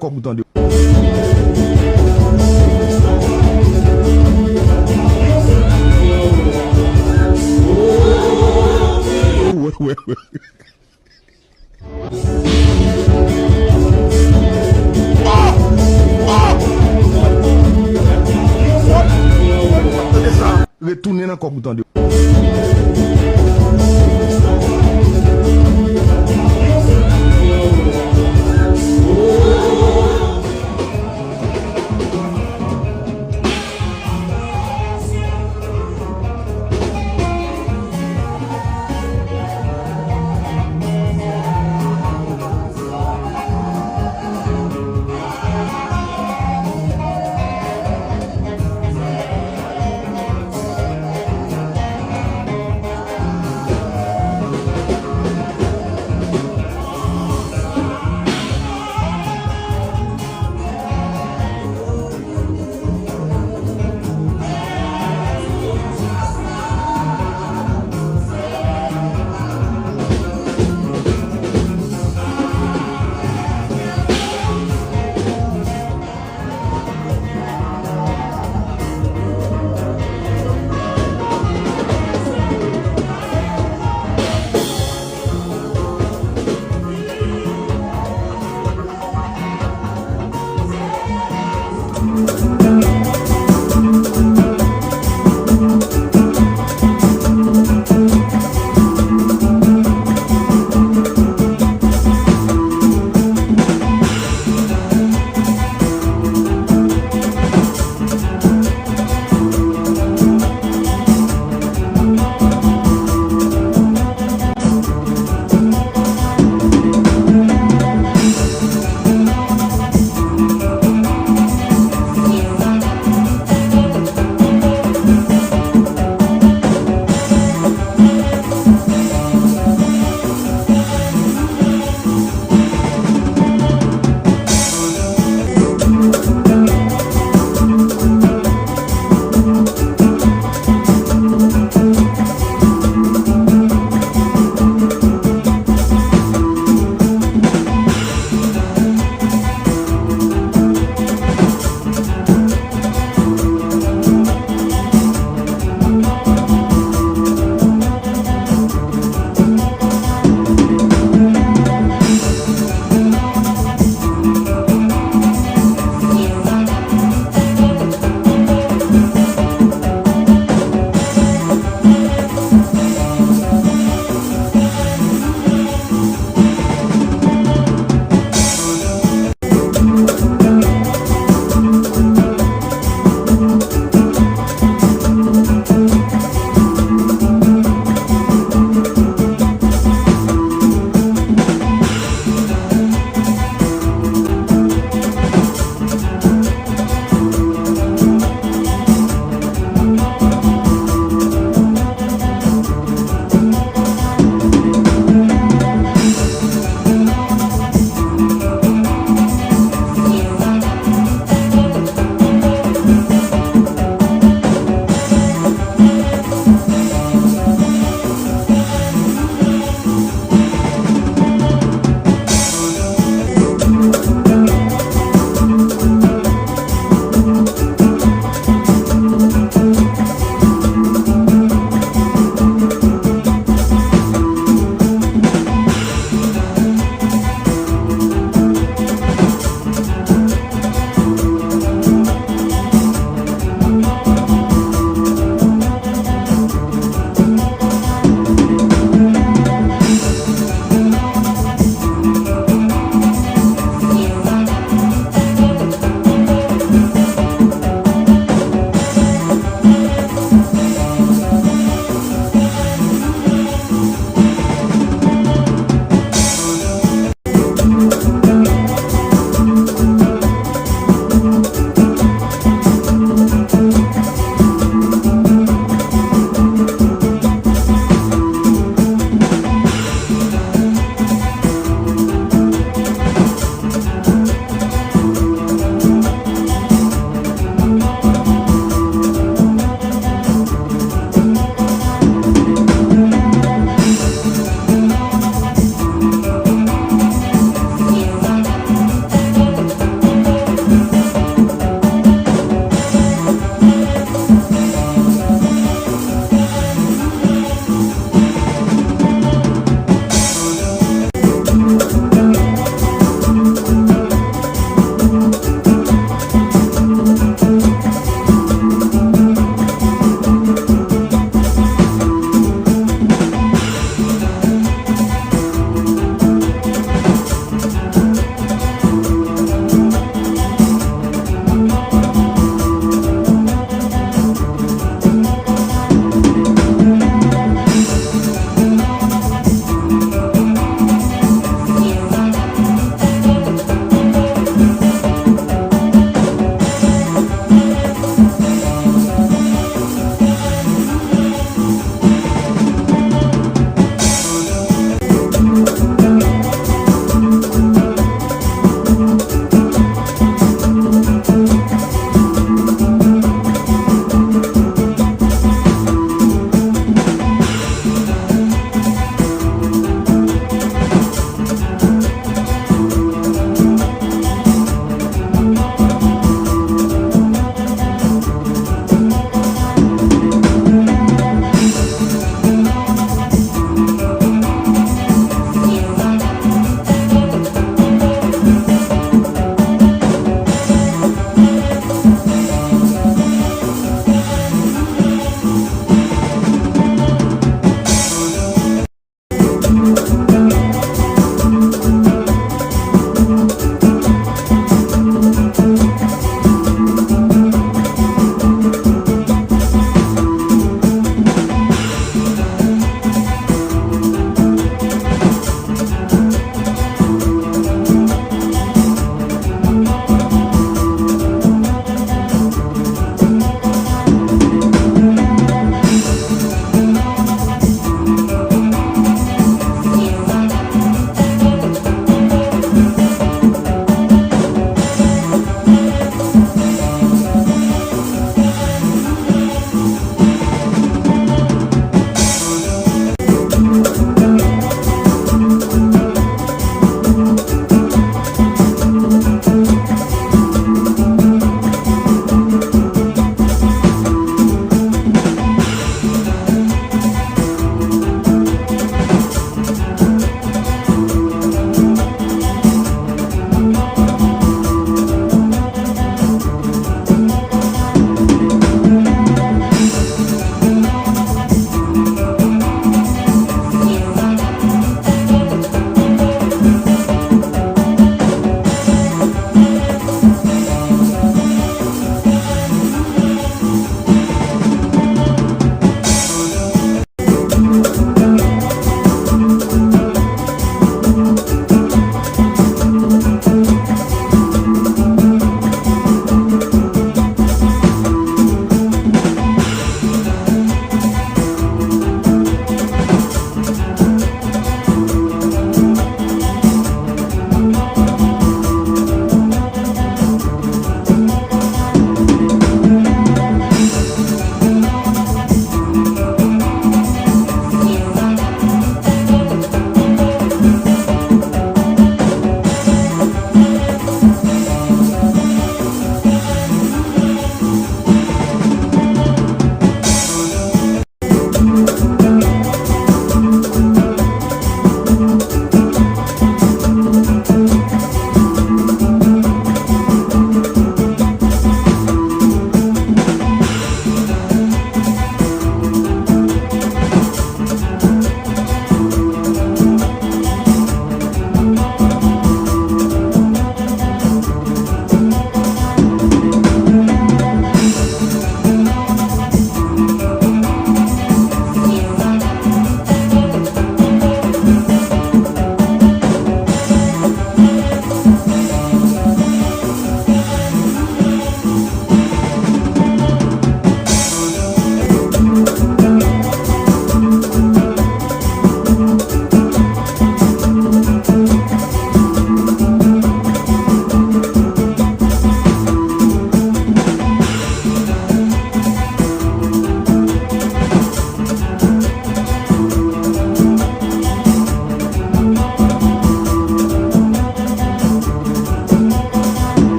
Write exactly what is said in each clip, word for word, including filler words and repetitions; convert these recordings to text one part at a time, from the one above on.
Kòb ou tande. Retounen nan kòb ou tande.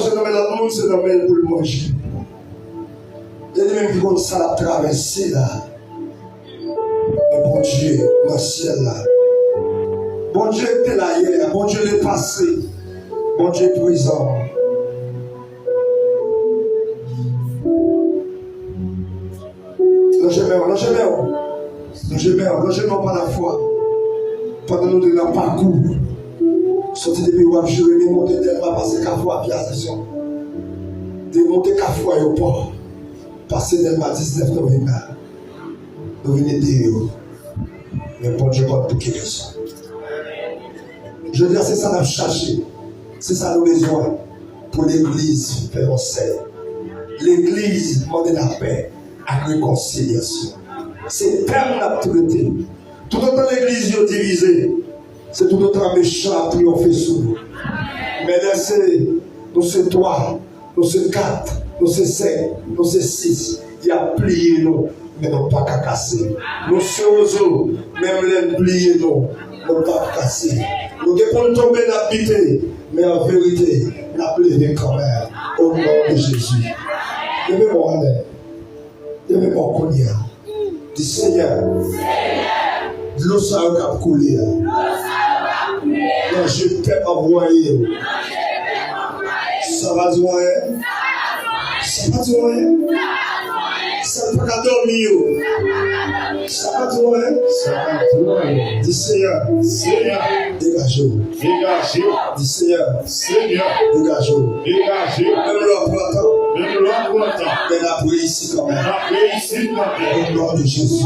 Se nan men lòt moun, se nan men l pou l manje. E li menm ki konn sa l ap travèse la. Men Bondye nan syèl la. Bondye ki te la yè, Bondye lepase, Bondye prezan. Lonje men w, lonje men w. Lonje men w, lonje men w pa lafwa. Pandan nou te nan pakou. Soti depi w ap jere, demonte Dèlma, pase Kafou a Pye Asensyon. Demonte Kafou Ayewopò. Pase Dèlma diznèf, nou vin la. Nou vin ede yo. Men Bondye konn pou ki rezon. Jodi a, se sa n ap chache. Se sa nou bezwen pou legliz fè yon sèl. Legliz mande lapè ak rekonsilyasyon. Se tèm n ap trete. Toutotan legliz yo divize, se toutotan mechan ap triyonfe sou nou. Men lè se nou se twa, nou se kat, nou se senk, nou se sis, y ap pliye nou, men nou pa ka kase. Nou se wozo, menm lè n pliye nou, nou p ap kase. Nou gen pou n tonbe, n ap bite, men an verite, n ap leve kanmenm. O non de Jezi. Leve men w anlè. Leve men w kounye a. Di, Senyè, dlo sa yo k ap koule a, nan je pèp ap vanyan yo, sa pa di w anyen? Sa pa di w anyen? Sa k pa ka dòmi yo, sa pa di w anyen? Sa pa di w anyen. Di, Senyè, Senyè, degaje w. Degaje w. Di, Senyè, Senyè, degaje w. Degaje w. Menm lè w ap pran tan, menm lè w ap pran tan, men n ap reyisi kanmenm. N ap reyisi kanmenm. O non de Jezi.